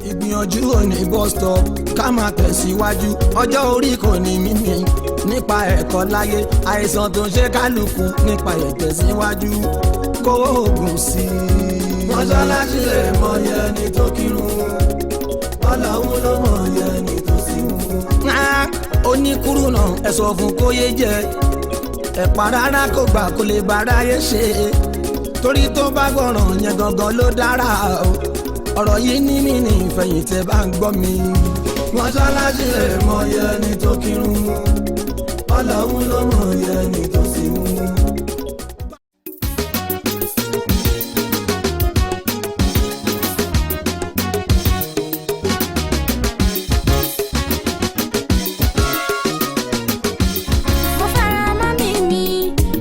Ìgbìyànjú ò ní bus stop, ká máa tẹ̀síwájú. Ọjọ́ orí kò ní mímì nípa ẹ̀kọ́ láyé. Àìsàn tó ń ṣe kálukú nípa ìtẹ̀síwájú, kówó oògùn sí i. Mọ́ṣáláṣí lè mọ ẹni tó kírun, Ọlọ́run ló mọ ẹni tó sínú. Oníkúrú náà, ẹ sọ fún kó yé jẹ ẹ̀pà rárá, kò gbà kó lè báráyé ṣe, torí tó bá gbọ́ràn yẹn gangan ló dára o. Ọ̀rọ̀ yìí ní mí ní ìfẹ̀yìntì bá ń gbọ́ mi. Mọ́ṣáláṣí lè mọ ẹni tó kírun, Ọlọ́run ló mọ ẹni tó sì mú. Mo fẹ́ràn mummy mi,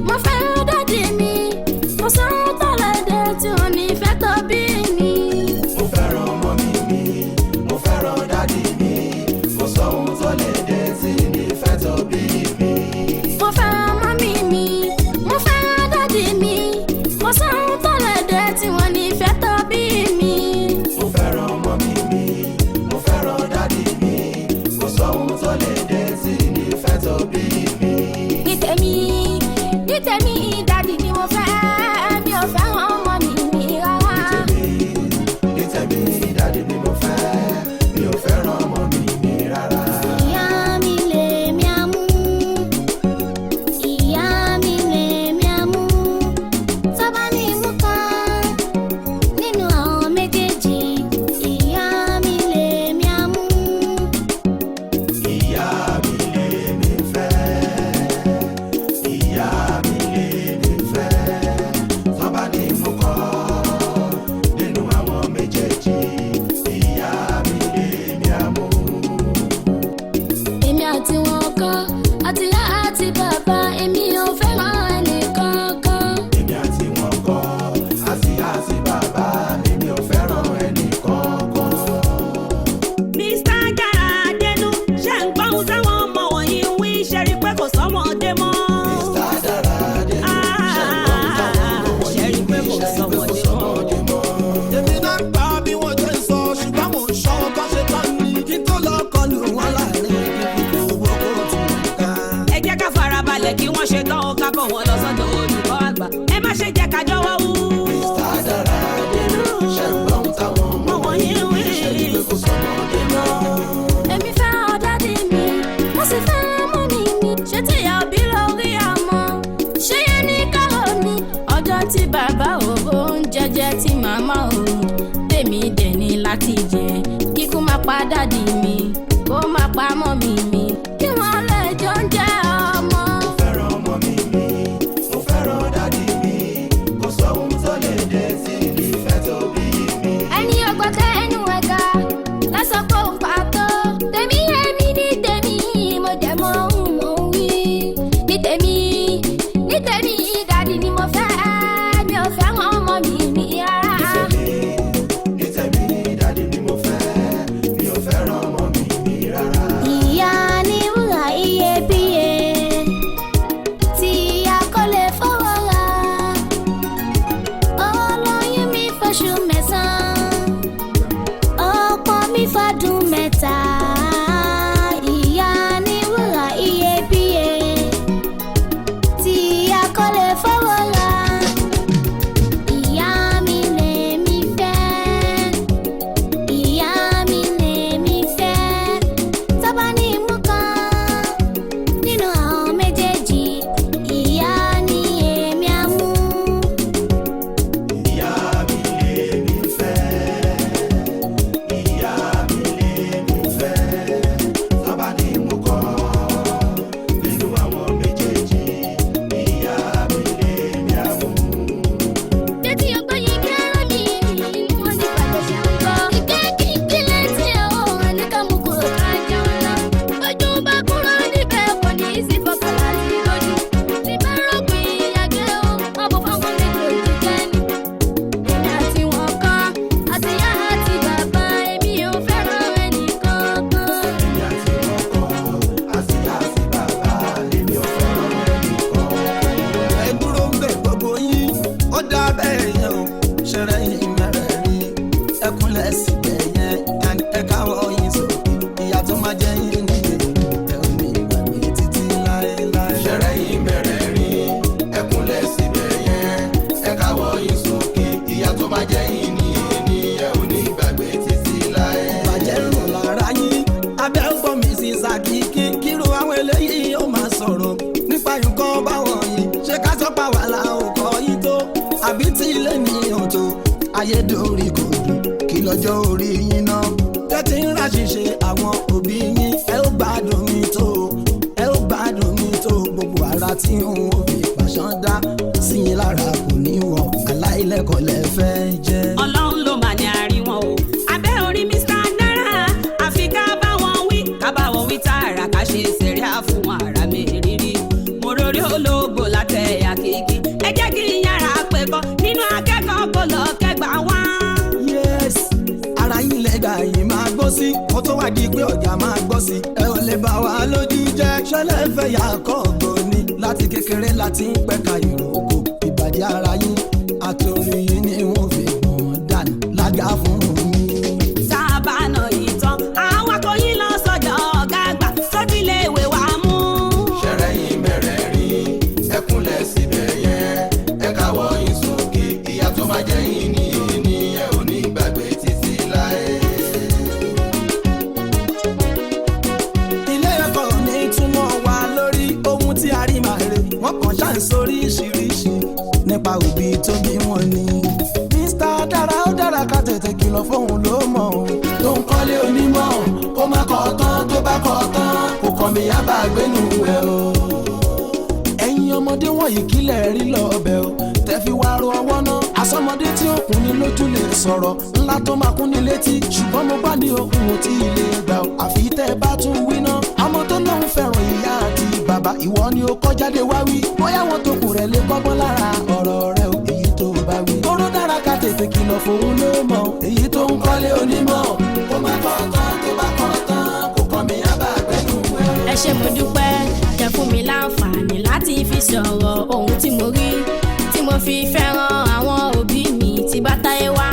mo fẹ́ràn daddy mi, mo sọ̀rọ̀ tọ́lẹ̀dẹ̀ tí ò ní fẹ́ tó bí mi. Mo fẹ́ràn mummy mi, mo fẹ́ràn daddy mi, kò sóhun tó lè dé tí mi fẹ́ tó bí mi. Mo fẹ́ràn mummy mi, mo fẹ́ràn daddy mi, mo sọ̀rọ̀ tọ́lẹ̀dẹ̀ tí wọ́n ní fẹ́ tó bí mi. Mo fẹ́ràn mummy mi, mo fẹ́ràn daddy mi, kò sóhun tó lè dé tí mi fẹ́ tó bí mi. Ní tèmi, ní tèmi, daddy ni mo fẹ́, mi ò fẹ́ràn mummy mi rárá. Ní tèmi, daddy ni mo fẹ́, mi ò fẹ́ràn mummy mi rárá. Ìyá mi lè mi àmú, ìyá mi lè mi àmú, tọ́ba ní mú kan nínú àwọn méjèèjì, ìyá mi lè mi àmú. Ìyá mi lè mi fẹ́, ìyá mi lè mi fẹ́, tọ́ba ní mú kọ́ nínú àwọn méjèèjì, ìyá mi lè mi àmú. Èmi àti wọn kan, àti ìyá àti bàbá, èmi ò fẹ́ràn ẹnì kankan. Èmi àti wọn kọ́, àti ìyá àti bàbá, èmi ò fẹ́ràn ẹnì kankan. Mr. Dáradénú, ṣé ń gbọ́ ohun táwọn ọmọ wọ̀nyí ń wí? Ṣe rí pé kò sọ́mọdé mọ́? Mr. Dáradénú, ṣé ń gbọ́ ohun táwọn ọmọ Ṣe wọ̀nyí rí ń pé wí? kò Ṣé rí pé kò sọ́mọdé sọ́mọdé mọ́? Èmi náà gbà bí wọ́n ṣe ń sọ, ṣùgbọ́n mò ń ṣọ́ bá ṣe tán ni kí tó lọ kọlù wọn láàrin kíkí owó kó tún ká. Ẹ jẹ́ ká farabalẹ̀ kí wọ́n ṣe tán ó, ká kó wọn lọ sọ́dọ̀ olùkọ́ àgbà. Ẹ má ṣe jẹ́ ká jọ̀wọ́ wú. Mr. Dáradénú, ṣé ń gbọ́ ohun táwọn ọmọ wọ̀nyí ń wí? Ṣé rí pé kò sọ́mọdé mọ́? Èmi fẹ́ràn daddy mi, mo sì fẹ́ràn mummy mi. Ṣé tíyà òbí lórí ọmọ? Ṣé yẹn ní kárò ni? Ọjọ́ tí bàbá òbó ń jẹjẹ tí màmá ò, tèmi dẹ̀ ní láti jẹ. Kíkú má pa daddy mi, kó má pa mummy mi. Kí wọ́n lè jọ ń jẹ ọmọ. Mo fẹ́ràn mummy mi, mo fẹ́ràn daddy mi, kò sóhun tó lè dé tí mi fẹ́ tó bí mi. Ẹni ọgbọ́n tẹ ẹnu ẹ̀ka lásán kó ń pàtó. Tèmi èmi ní tèmi, mo dẹ̀ mọ ohun mò ń wí. Ní tèmi, ní tèmi, daddy ni mo fẹ́, mi ò fẹ́ràn mummy mi rárá. Ní tèmi, daddy ni mo fẹ́, mi ò fẹ́ràn mummy mi rárá. Ìyá ni wúrà iyebíye tí a kò lè fọwọ́ ra. Olóyún mi fóṣù 9, ọ̀pọ̀ mi fọdún 3. Ìyá ni wúrà iyebíye tí a kò lè fọwọ́ ra. Ìyá mi lèmi fẹ́, ìyá mi lèmi fẹ́, tọ́ba ní mú kan nínú àwọn méjèèjì, ìyá ni èmi á mú. Ìyá mi lè mi fẹ́, ìyá mi lè Ayédòrí kò dùn kí lọ́jọ́ orí yín náà tẹ́tí ń ráṣìṣe àwọn òbí yín. Ẹ ó gbádùn mi tó, ẹ ó gbádùn mi tó. Gbogbo ara tí òun ò fi pàṣán dá sí yín lára kò ní wọ̀, aláìlẹ́kọ̀ọ́ lẹ fẹ́ jẹ́. Ọlọ́run ló mà ní àárín wọn o. Abẹ́ orí Mr. Náírà, àfi ká bá wọn wí, ká bá wọn wí tààrà, ká ṣe sẹ̀ríà fún wọn. Ara mi rírí mo rórí olóògbò látẹ̀yà kìkì. Ẹ jẹ́ kí n yára pé kọ́ nínú akẹ́kọ̀ọ́ kó lọ kẹgbà wá. Yes, ara yín lẹ́gbà yìí máa gbọ́ sí kó tó wá di pé ọ̀gá máa gbọ́ sí. Ẹ ò lè bá wa lójú jẹ́ ṣẹlẹ̀ fẹ́ yà kọ́ ògbóni láti kékeré láti ń pẹ̀ka ìrókò. Ìbàjẹ́ ara yín àtòrí yín ni wọ́n fi gbọ̀n dànù lága fún mi. Tá a bá nà yìí tán, àwọn akọ̀yìn lọ sọ́dọ̀ ọ̀gá àgbà sọ́dí ilé ìwé wa mú. Ṣẹ̀rẹ̀ yín mẹ́rẹ̀ rí ẹkúnlẹ̀ síbẹ̀ yẹn, ẹ káwọ́ yín sókè. Ìyá tó máa jẹ́ yín ní èní, ẹ ò ní gbàgbé títí láé. Ilé ẹ̀kọ́ ní túmọ̀ wá lórí ohun tí a rí màá rè wọ́n kàn ṣáà ń sóríṣiríṣi nípa òbí tó bí wọn ni. Mr. Dára, ó dára ká tètè kìlọ̀ fóun ló mọ̀ o. Tó ń kọ́lé onímọ̀ kó má kọ́ tán, tó bá kọ́ tán kò kàn mí àbágbénu ẹ̀ o. Ẹ̀yin ọmọdé wọ̀nyí, kílẹ̀ rí lọ́ọ̀bẹ̀ o tẹ́ fi wá ro ọwọ́ náà? Asọmọdé tí ó kún ní lójú lè sọ̀rọ̀ ńlá tó máa kún ní létí, ṣùgbọ́n mo bá ní ohun ò tí ì lè gbà o, àfi tẹ́ ẹ bá tún wí náà. Ọmọ tó lóun fẹ́ràn ìyá àti bàbá, ìwọ ni ó kọ́ jáde wá wí bóyá wọn tó kù rẹ̀ lè kọ́gbọ́n lára ọ̀rọ̀ rẹ o, èyí tó bá wí. Tóró dára ká tètè kìlọ̀ fòun ló mọ̀, èyí tó ń kọ́lé onímọ̀ kó má kọ́ tán, tó bá kọ́ tán kò kọ́ mi àbágbẹ́nu ẹ̀. Ẹ ṣé, mo dúpẹ́ tẹ fún mi láǹfààní láti fi sọ̀rọ̀ ohun tí mo rí tí mo fi fẹ́ràn àwọn òbí mi. Tí bá táyé wá,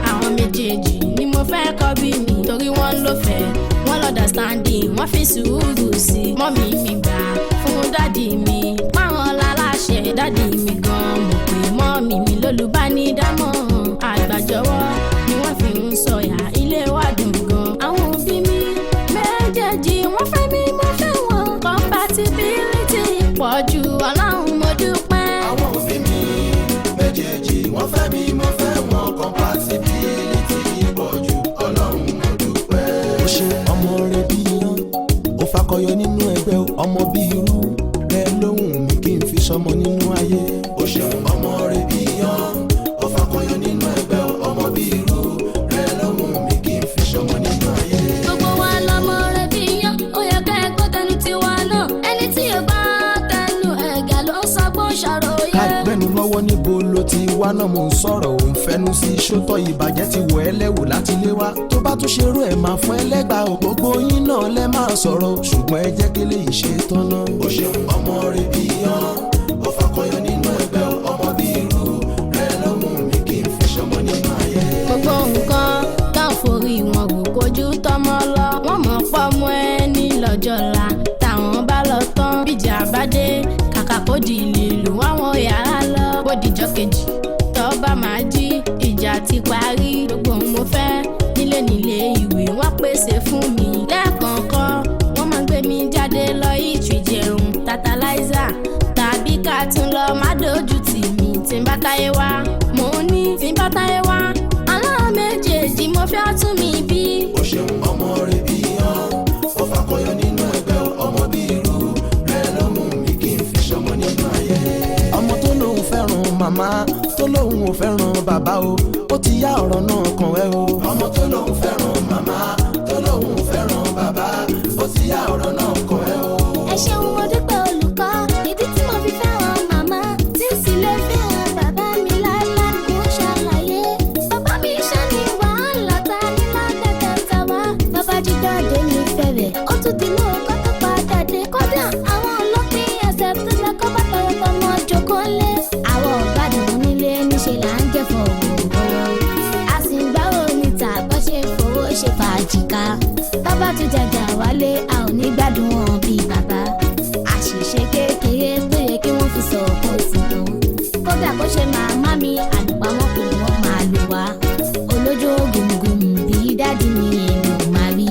àwọn méjèèjì ni mo fẹ́ kọ́ bí mi, torí wọ́n ló fẹ́ wọ́n l'understanding, wọ́n fi sùúrù sí i. Mummy mi gbà fún daddy mi páwọn láláṣẹ. Daddy mi gan mọ̀ pé mummy mi lólùbánidámọ̀ràn. Àgbàjọwọ́ ni wọ́n fi ń sọ̀yà, ilé wa dùn gan. Àwọn òbí mi méjèèjì, wọ́n fẹ́ mi, mo fẹ́ wọn. Compatibility pọ̀ ju, Ọlọ́run mo dúpẹ́. Àwọn òbí mi méjèèjì, wọ́n fẹ́ mi, mo fẹ́ wọn. Compatibility pọ̀ jù, Ọlọ́run mo dúpẹ́. Ó ṣe ọmọ rẹ bí iyán, ó fakọyọ nínú ẹgbẹ́ o. Ọmọ bí irú rẹ lóhùn mi kí n fi sọmọ nínú ayé. Ó ṣeun, ọmọ rẹ bí iyán, ó fakọyọ nínú ẹgbẹ́ o. Ọmọ bí irú rẹ lóhùn mi kí n fi sọmọ nínú ayé. Gbogbo wa lọmọ rẹ bí iyán, ó yẹ ká ẹ gbọ́ tẹnu tiwa náà. Ẹni tí yóò bá tẹnu ẹ̀gà ló ń sọ pé ó ń ṣàròyé. Káìgbẹ́nu lọ́wọ́, níbo ló ti wá náà? Mò ń sọ̀rọ̀, òun fẹnu sí sótọ́. Ìbàjẹ́ ti wọ̀ ẹ́ lẹ́wù láti lé wá. Tó bá tún ṣerú ẹ̀, máa fún ẹ lẹ́gbàá o. Gbogbo yín náà lẹ́ máa sọ̀rọ̀, ṣùgbọ́n ẹ jẹ́ kí lè ṣe tán náà. Ó ṣeun, ọmọ rẹ bí iyán, ó fakọyọ nínú ẹgbẹ́ o. Ọmọ bí irú rẹ lóhùn mi kí n fi sọmọ nínú ayé. Gbogbo nǹkan tán forí wọn rò kojú tọmọ lọ, wọn mọ̀ pọ́mọ ẹni lọ́jọ́ la táwọn bá lọ tán. Bíjà bá dé, kàkà kó di lílù àwọn yàrá lọ, bódìjọ́ kejì tọ́ba máa jí, ìjà ti parí. Gbogbo ohun mo fẹ́ nílé nílé ìwé, wọ́n pèsè fún mi. Lẹ́ẹ̀kọ̀ọ̀kan, wọ́n máa ń gbé mi jáde lọ ìtì jẹun tantalizer tàbí ká tún lọ má dojú tì mí. Tí n bá táyé wá, mò ń ní tí n bá táyé wá, aláwọ̀ méjèèjì mo fẹ́ tún mi bí. Ó ṣeun, ọmọ rẹ bí iyán, ó fakọyọ nínú ẹgbẹ́ o. Ọmọ bí irú rẹ lóhùn mi kí n fi sọmọ nínú ayé. Ọmọ tó lóun fẹ́ràn màmá, tó lóun ò fẹ́ràn bàbá o, ó ti yá ọ̀rọ̀ náà kàn ẹ́ o. Ọmọ tó lóun fẹ́ràn màmá, tó lóun ò fẹ́ràn bàbá, ó ti yá ọ̀rọ̀ náà kàn ẹ́ o. Ẹ ṣeun, mo dúpẹ́ olùkọ́. Ìdí tí mo fi fẹ́ràn màmá tí ń sì lè fẹ́ràn bàbá mi láíláí, mo ṣàlàyé. Bàbá mi ṣá ní wàhálà ta ní lágbàdàn tàwa. Bàbá jíjáde ní fẹ̀rẹ̀, ó tún di lóòkọ́ tó padà dé. Kódà àwọn ọlọ́pìn ẹsẹ̀ tó lọ kọ́ bàtà ọmọ jókòó lé. Àwọn ọ̀gbádùn nílé, níṣẹ́ là ń jẹ́fọ̀ gbòòrò. A sì ń gbárò níta bó ṣe ń fowó ṣe fàájì ká. Bàbá tún jàjà wálé, a ò ní gbádùn wọn bíi bàbá. Àṣìṣe kékeré tó yẹ kí wọ́n fi sọ̀rọ̀ kó ti tán. Kódà kó ṣe màmá mi, àlùpàmọ́ kò ní wọ́n máa lò wá. Olójó gùngùn bíi daddy mi, èmi ò máa rí.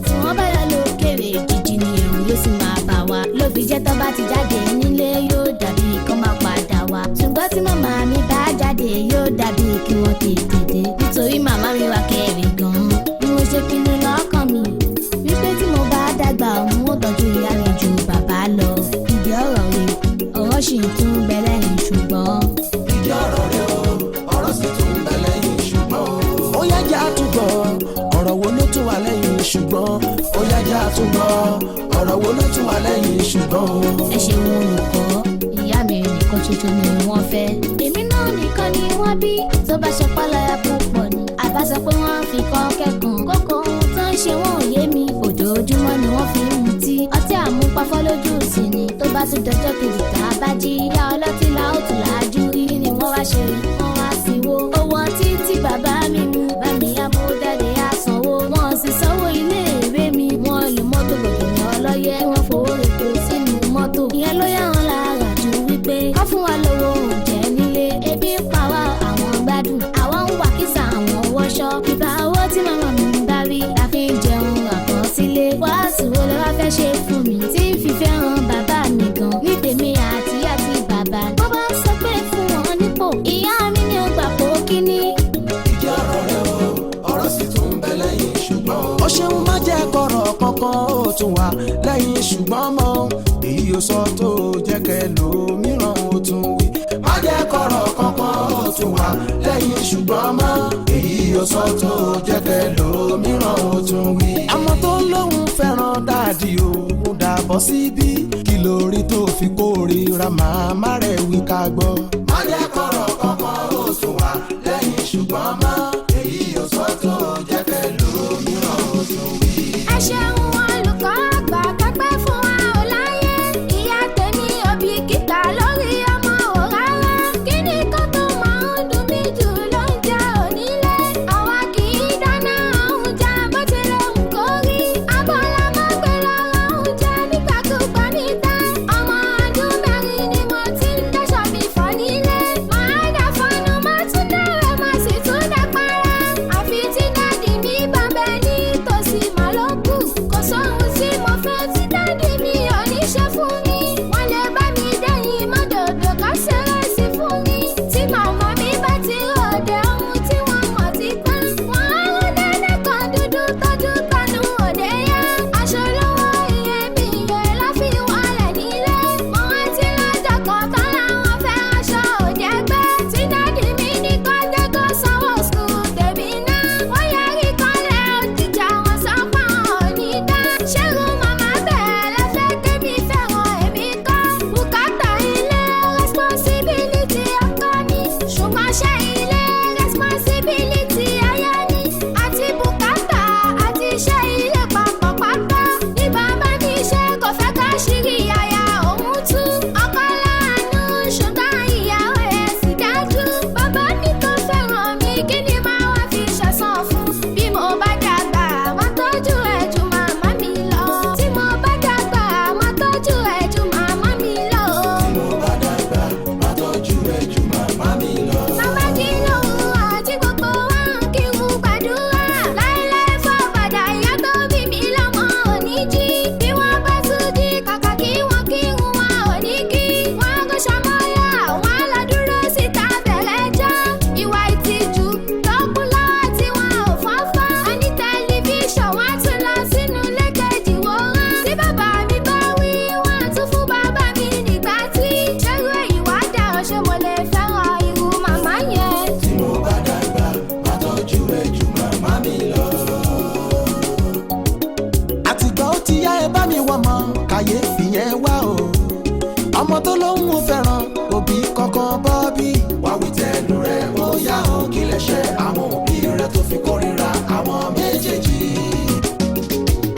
Tí wọ́n bá yọ lókèrè, jíjí ni ẹ̀rù yóò sì máa bà wá. Ló fi jẹ́ tó bá ti jáde nílé, yóò dàbí kó máa padà wá. Ṣùgbọ́n tí màmá mi bá jáde, yóò dàbí kí wọ́n tètè dé. Ṣùgbọ́n ó yájà tún gbọ́, ọ̀rọ̀ wo ló tún wà lẹ́yìn ṣùgbọ́n o. Ẹ ṣeun olùkọ́, ìyá mi nìkan ṣoṣo ni wọ́n fẹ́. Èmi náà nìkan ni wọ́n bí, tó bá ṣe pálára púpọ̀ ni. Àbá sọ pé wọ́n fi kọ́ kẹ́kàn. Kókó ohun tó ń ṣe wọ́n ò yé mi. Ojoojúmọ́ ni wọ́n fi ń mutí. Ọtí àmupafọ́ lójú sí ni. Tó bá tún dọjọ́ kejì tá a bá jí. Ìyá ọlọ́tí la ó tún lájú. Kí ni wọ́n wá ṣe? Wọ́n wá síwó. Owó ọtí tí bàbá mi mú. Bá mi amúdáde á sanwó. Wọ́n sì sanwó ilé ìwé mi. Wọ́n lu mọ́tò bọ̀gìnì ọlọ́yẹ. Wọ́n fowó rètò sínú mọ́tò. Ìyẹn ló yà wọ́n lára jù wípé wọ́n fún wa lówó oúnjẹ nílé. Ebi ń pa wá, àwọn gbádùn. Àwọn ń wà kísà, àwọn wọṣọ. Ìbá owó tí màmá mi ń bá rí la fi ń jẹun àkọsílẹ̀. Wàásù wo ló wá fẹ́ ṣe fún mi tí ń fi fẹ́ràn bàbá mi gan? Ní tèmi àti àti bàbá. Bó bá sọ pé fún wọn nípò, ìyá mi ni ó gbà pò kíní. Ìdí ọ̀rọ̀ rẹ o, ọ̀rọ̀ sì tún ń bẹ lẹ́yìn ṣùgbọ́n o. Ó ṣeun, má jẹ́ kọ̀rọ̀ kankan ó tún wà lẹ́yìn ṣùgbọ́n mọ́. Èyí ò sọ tó jẹ́ kẹ́ lómìíràn ó tún wí. Má jẹ́ kọ̀rọ̀ kankan ó tún wà lẹ́yìn ṣùgbọ́n mọ́. Èyí ò sọ tó jẹ́ kẹ́ lómìíràn ó tún wí. Àmọ́ tó lóun fẹ́ràn daddy òun dàbọ̀ síbí, kí lórí tó fi kórìíra màmá rẹ̀ wí ká gbọ́. Má jẹ́ kọ̀rọ̀ kankan ó tún wà lẹ́yìn ṣùgbọ́n mọ́. Èyí ò sọ tó jẹ́ kẹ́ lómìíràn ó tún wí. Ẹ ṣeun olùkọ́ àgbà, kápẹ́ fún wa ò láyé. Ìyá tèmi ò bìkítà lórí ọmọ ò rárá. Kí ni kó tó máa ń dùn mí jù ló ń jẹ onílé. Àwa kì í dáná oúnjẹ bó ti lè wù kó rí. Abọ́lá máa gbé lọ́rọ̀ oúnjẹ nígbàkúgbà níta. Ọmọ ọdún 4 ni mo ti ń dáṣọ mi fọ̀ nílé. Màá dà fọnù, máa tún dẹ̀rẹ̀, máa sì tún dà para. Àfi tí daddy mi bá ń bẹ nítòsí màá ló kù. Kò sóhun tí mo fẹ́ tí daddy mi ò ní ṣe fún mi. Wọ́n lè bá mi dẹ́yìn mọ́dòdò ká ṣeré sí fún mi. Tí màmá mi bá ti ròde ohun tí wọ́n mọ̀ ti tán. Wọ́n á rán dédé kan dúdú tọ́jú tanu òde yá. Aṣọ olówó iyebíye la fi wọlé nílé. Mo rántí lọ́jọ́ kan tán láwọn fẹ́ aṣọ òjẹ́gbẹ́. Tí daddy mi ní kó jẹ́ kó sanwó school tèmi náà. Wọ́n yarí kọ́lẹ̀ òjìjà wọn sọ pé àwọn ò ní dá. Ṣérú màmá bẹ́ẹ̀ lẹ́fẹ́ kémi fẹ́ràn èmi kọ́. Bùkátà ilé responsibility ọkọ ni. Ṣùgbọ́n ṣé ilé responsibility aya ni? Àti bùkátà àti iṣẹ́ ilé papọ̀ pátá. Ní bàbá mi ṣe kò fẹ́ ká ṣírí aya òun tú. Ọkọ láàánú ṣùgbọ́n ìyàwó ẹ̀ sì dájú. Bàbá mi tó fẹ́ràn mi, kí ni màá wá fi ṣẹ̀san fún? Bí mo bá dàgbà, máa tọ́jú ẹ̀ ju màmá mi lọ. Tí mo bá dàgbà, máa tọ́jú ẹ̀ ju màmá mi lọ. Tí mo bá dàgbà, má tọ́jú ẹ ju màmá mi lọ. Bàbá jí lòun àti gbogbo wa ń kírun gbàdúrà. Láíláí fọ́ padà, ìyá tó bí mi lọ́mọ ò ní jí. Bí wọ́n bá tún jí, kàkà kí wọ́n kírun wọn ò ní kí. Wọ́n kò ṣàmọ́yà, wọ́n lọ dúró síta bẹ̀rẹ̀ jọ́. Ìwà ìtìjú tó kún lọ́wọ́ tí wọn ò fọ́fọ́. A ní tẹlifíṣàn, wọ́n tún lọ sínú lẹ́kẹ̀jì wòran. Tí bàbá mi bá wí, wọ́n tún fún bàbá mi nígbà tí. Ṣerú èyí wá dà ọ́, ṣé mo lè fẹ́ràn irú màmá yẹn? Tí mo bá dàgbà, má tọ́jú ẹ ju màmá mi lọ. Àtìgbà ó ti yá, ẹ bá mi wọ́n mọ kàyéfì yẹn wá o. Ọmọ tó lóun ò fẹ́ràn òbí kankan bọ́bí. Wá wí tẹnu rẹ̀, ó yá o, kí lè ṣe àwọn òbí rẹ̀ tó fi kórìíra àwọn méjèèjì.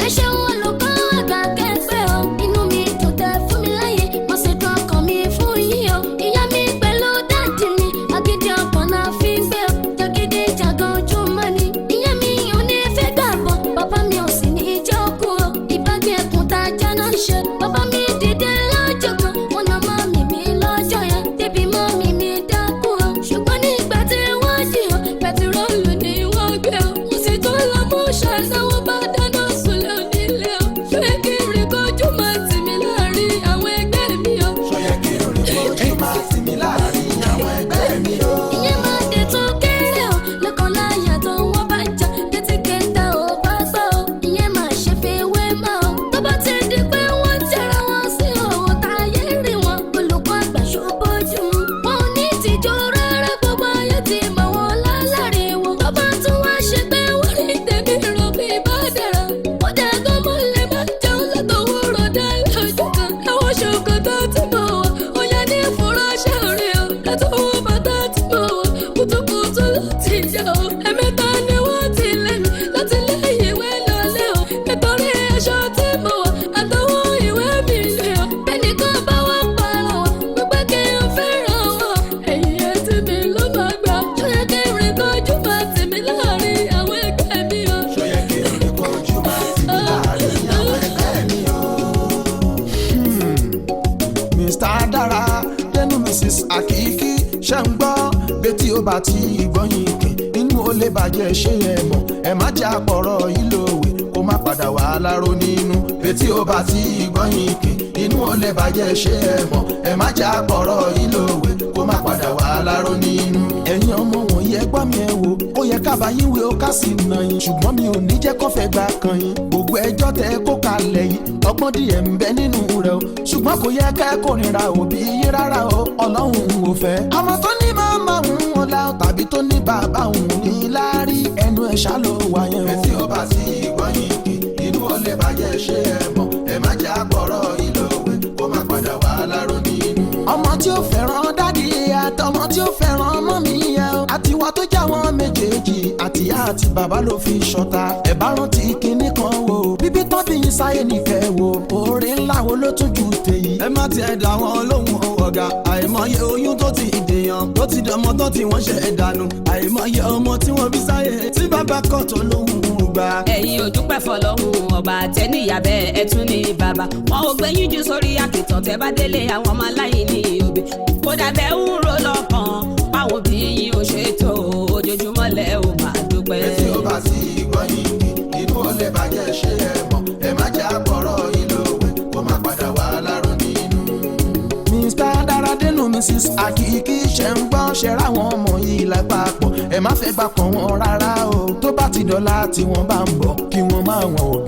Ẹ ṣeun olùkọ́ àgbà kẹgbẹ́ o, inú mi dùn tẹ fún mi láyè, mo ṣètò ọkàn mi fún yín o. Ìyá mi pẹ̀lú daddy mi, agídí ọkàn náà fi ń gbé o, jàgídíjàgan ojúmọ́ ni. Ìyá mi ò ní fẹ́ gbàgbọ́, bàbá mi ò sì ní jókòó o. Ìbágbé ẹkùn tá a jẹ́ náà ṣe, bàbá mi dìde lọ́jọ́ kan, wọ́n na mọ́mì mi lọ́jọ́ yẹn, débi mọ́mì mi dákú o. Ṣùgbọ́n nígbà tí wọ́n jí o, pẹtiróòlù ni wọ́n gbé o. Mo sì tún lọ mú ṣàṣàwọ́ bá dáná sunlé onílé o. Ṣé kí n rí kojú máa tì mí láàrin àwọn ẹgbẹ́ mi o? Ṣó yẹ kí n rìn kojú máa tì mí láàrin àwọn ẹgbẹ́ mi o? Ìyẹn máa dé tó kéré o, lọ́kàn láyà tó wọ́n bá jà, létí kẹta ò bá gbọ́ o. Ìyẹn máa ṣe fi wé mọ́ o. Tó bá ti di pé wọ́n tẹra wọn sí òun táyé rí wọn, olùkọ́ àgbà ṣòbójú mu. Wọn ò ní tìjú rárá, gbogbo ayé ti mọ̀ wọ́n láláre wọn. Tó bá tún wá ṣe pé wọ́n rí tèmi rò bí ó bá ti gbọ́yìn kì, inú ó lè bàjẹ́, ṣé ẹ mọ̀? Ẹ má jẹ́ àpọ̀rọ̀ yìí lòwe, kó má padà wà láró nínú. Etí ó bá ti gbọ́yìn kì, inú ó lè bàjẹ́, ṣé ẹ mọ̀? Ẹ má jẹ́ àpọ̀rọ̀ yìí lòwe, kó má padà wà láró nínú. Ẹ̀yin ọmọ wọ̀nyí, ẹ gbọ́ mi, ẹ wò ó yẹ ká bá yín wé, ó ká sì nà yín, ṣùgbọ́n mi ò ní jẹ́ kó fẹ́ gbà kan yín. Gbogbo ẹjọ́ tẹ kó kalẹ̀ yìí, ọgbọ́n díẹ̀ ń bẹ nínú rẹ̀ o, ṣùgbọ́n kò yẹ kẹ́ kórìíra òbí yín rárá o, Ọlọ́run ò fẹ́. Ọmọ tó ní màmá òun ọ̀la tàbí tó ní bàbá òun ní láárí, ẹnu ẹ̀ ṣá ló wà yẹn o. Etí ó bá ti gbọ́yìn kì, inú ó lè bàjẹ́, ṣé ẹ mọ̀? Ẹ má jẹ́ àpọ̀rọ̀ ìlòwe, kó má padà wà láró nínú. Ọmọ tí ó fẹ́ràn daddy àtọmọ tí ó fẹ́ràn mummy yẹn o, àtiwá tó já wọn méjèèjì, àtìyá àti bàbá ló fi ṣọ̀tá. Ẹ bá rántí kinní kan wò, bíbí tán bí yín sáyé nìkẹ́ wò, oore ńlá wo ló tún ju tèyí? Ẹ má tiẹ̀ dá wọn lóhùn ọ̀gá. Àìmọye oyún tó ti dèèyàn, tó ti dọmọ tó tí wọ́n ṣe dànù. Àìmọye ọmọ tí wọ́n bí sáyé tí bàbá kọ̀ tó lóhùn gbà. Ẹ̀yin ò dúpẹ́ fọlọ́hún ọba tẹ́níyà bẹ́ẹ̀, ẹ tún ní bàbá. Wọn ò gbẹ̀yìn jù sórí àkìtàn. Tẹ́ bá délé, àwọn ọmọ aláìní òbí, kódà bẹ́ẹ̀ ń ro lọ́kàn báwọn òbí yín ò ṣètò ojoojúmọ́ lẹ́ ò máa dúpẹ́. Etí ó bá ti gbọ́yìn kì, inú ó lè bàjẹ́, ṣé ẹ mọ̀? Ẹ má jẹ́ àpọ̀rọ̀ ìlòwe, kó má padà wà láró nínú. Mr Daradenu, Mrs Akiki, ṣe ń gbọ́? Ṣe ráwọn ọmọ yìí lápapọ̀, ẹ má fẹ́ gbà kàn wọ́n rárá o. Tó bá ti dọ̀la tí wọ́n bá ń bọ̀, kí wọ́n máa wọ̀n.